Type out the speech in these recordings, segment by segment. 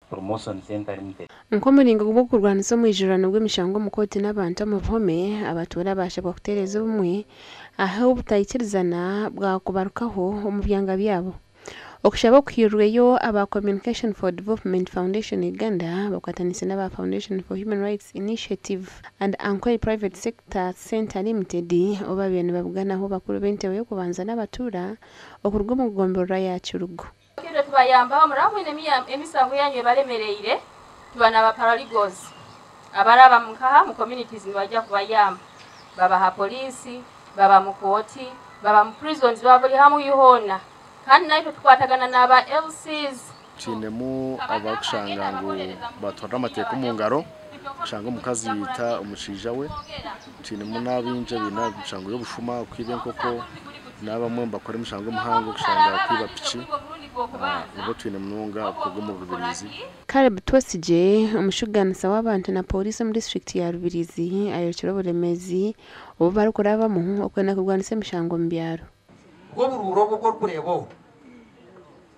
Promotion Centre Limited. Nk'omuringo gw'okurwanisa omwijurano gw'emishango omu kooti n'abantu omu bihome, abatuura baashabwa kutereeza obumwe ahu obutaikirizana bwakubarukaho omu byanga byabo. Okushaba okuhairweyo aba Communication for Development Foundation Uganda bakwataniise n'aba Foundation for Human Rights Initiative and Ankole Private Sector Centre Limited obu babaire nibabuganaho bakuru b'entebe y'okubanza n'abatuura okuruga omu gomborora ya Kirugu. Itwe tubayambaho muraba mwine emisango yanyu ebalemereire, tuba na ba paralegals abaraba nkaha mu communities nibaija kubayamba, baba ha police, baba mu kooti, baba mu prisons, baba buli hamu hoona. Kandi naitwe tukwatagana n'aba LCs. Twinemu abarikushanga ngu batwara amateeka omu ngaro, kushanga omukazi yaita omushaija we. Twinemu n'abaingi abaine emishango y'obushuma, okwiba enkoko, n'abamwe nibakora emishango emihango kushanga kwiba piki. Nibo twine munonga kuruga omu Rubirizi. Caleb Twesigye, omushugaanisa w'abantu na Pooriisi omu disiturikiti ya Rubirizi ayorekire oburemeezi obu barikurabamu okwenda kurwanisa emishango omu byaro. Obwo oburuuru obwo obu orikureeba obu,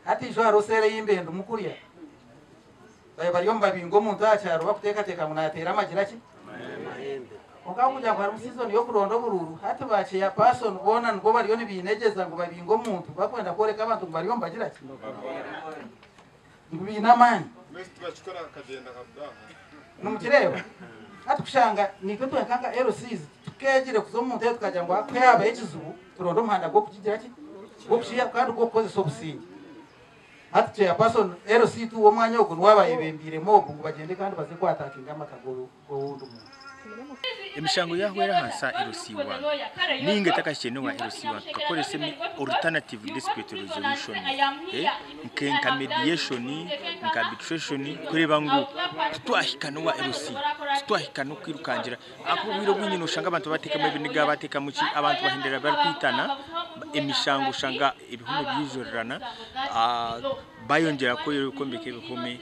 hati ijo hariho seera ei mbaire ndimu kurya, baabaire bari omu babinga omuntu aha kyaro bakuteekateeka ngu naateera amagira ki? Kwonka ahabw'okugira ngu harimu siizoni y'okuronda oburuuru, hati ba chairperson boona nibwo bariyo nibainegyeza ngu babinge omuntu bakwenda kworeka abantu ngu bariyo nibagira ki? Ngu baine amaani. Nimukireeba? Hati kushanga naitwe twenka nka LCs tukeegire kuza omu ntebe tukagira ngu ku haabaho ekizibu turonde omuhanda gw'okukigira ki? Gw'okukiihaho kandi gw'okukozesa obusingye. Hati chairperson LC tu w'omwanya ogwo niwe abayebembeire mob ngu bagyende kandi baze kwatakinga amaka g'owundi muntu. Emishango yahwera ahansi aha LC1 ninga etakahikire n'owa LC1 tukakoresa emi alternative dispute resolution nke nka mediation nka arbitration kureeba ngu titwahika n'owa LC titwahika n'okwirukangira ahakuba obwire obwingi noshanga abantu bateekamu ebiniga bateekamu ki abantu bahendera barikwitana emishango oshanga ebihome byijurirana bayongyera kwombeka ebihome.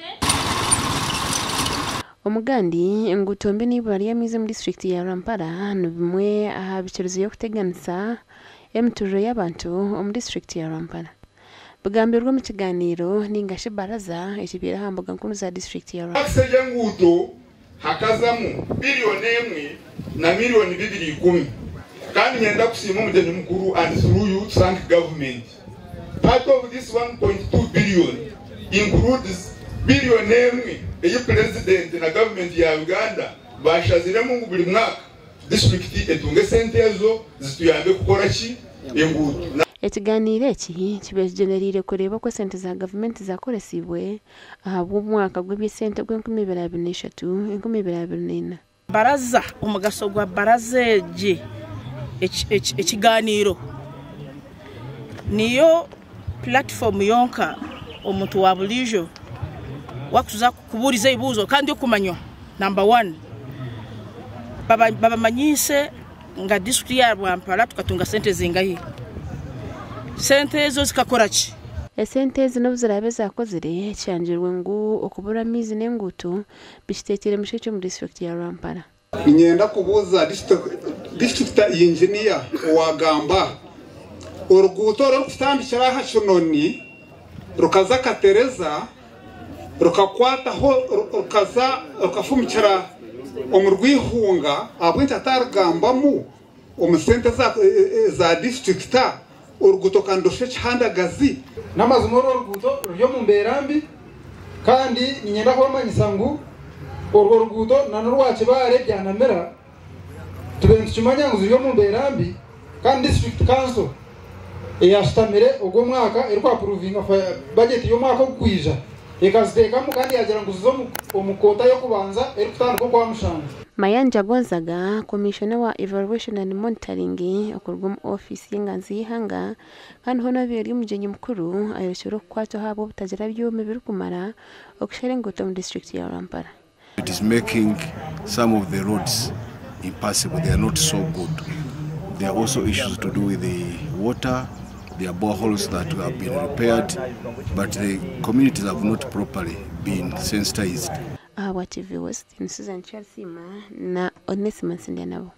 Omugandi, enguuto mbi n'eibura ry'amaizi omu disiturikiti ya Rwampara ni bimwe aha bikirizeyo kuteganisa emiturire y'abantu omu disiturikiti ya Rwampara. Bigambirwe omu kiganiiro ninga shi baraza ekibaire aha mbuga nkuru za disiturikiti ya Rwampara. Tax y'enguuto hakazamu biliyoni emwe na miliyoni 210. Kandi nyenda kusiima omugyenyi mukuru and through you thank government. Part of this 1.2 billion includes biliyoni emwe ei Purezidenti na gavumenti ya Uganda bashaziremu ngu buri mwaka disiturikiti etunge esente ezo zituyambe kukora ki? Enguuto. Ekiganiiro eki kibaire kigyendereire kureeba oku esente za gavumenti zakoresibwe ahabw'omwaka gw'eby'esente ogw'enkumi ibiri abiri n'eshatu, 2024. Baraza, omugasho gwa baraza egi, ekiganiiro niyo platform yonka omuntu wa buriijo wakuza kubuuriza ebibuuzo kandi okumanywa number one babamanyiise nga disiturikiti ya Rwampara tukatunga sente zingahi, sente ezo zikakora ki? Esente ezi n'obu ziraabe zaakozire, kihangirwe ngu okubura amaizi n'enguuto bikiteekire mushekye omu disiturikiti ya Rwampara. Niinyenda kubuuza district engineer owagamba oruguuto oru orukutandikira aha Kinoni rukaza Katereza rukakwataho rukaza rukafumukira omu Rwihunga, ahabw'enki atarugambamu omu sente za disiturikita oruguuto kandi rushusha ekihandagazi? N'amazima orwo ruguuto ruri omu mbeera mbi kandi niinyenda kubamanyisa ngu orwo ruguuto na n'orwa Kibaare Byanamira tube nitukimanya ngu ziri omu mbeera mbi kandi district council eyashutamire ogwo omwaka erikwapuruvinga budget y'omwaka ogukwija ekaziteekamu kandi yagira ngu zize omu koota y'okubanza erikutandika okwa mushanju. Mayanja Gonzaga, Komishona wa Evaluation and Monitoring okuruga omu ofiisi y'enganzi y'eihanga kandi hoona obaire ari omugyenyi mukuru ayorekire okukwatwaho ahabw'obutagira byoma ebirikumara okushara enguuto omu disiturikiti ya Rwampara. It is making some of the roads impassable. They are not so good. There are also issues to do with the water. There are boreholes that have been repaired, but the communities have not properly been sensitized. Ahabwa TV West ni Susan Charles Sima na Onesimus Ndyanabo.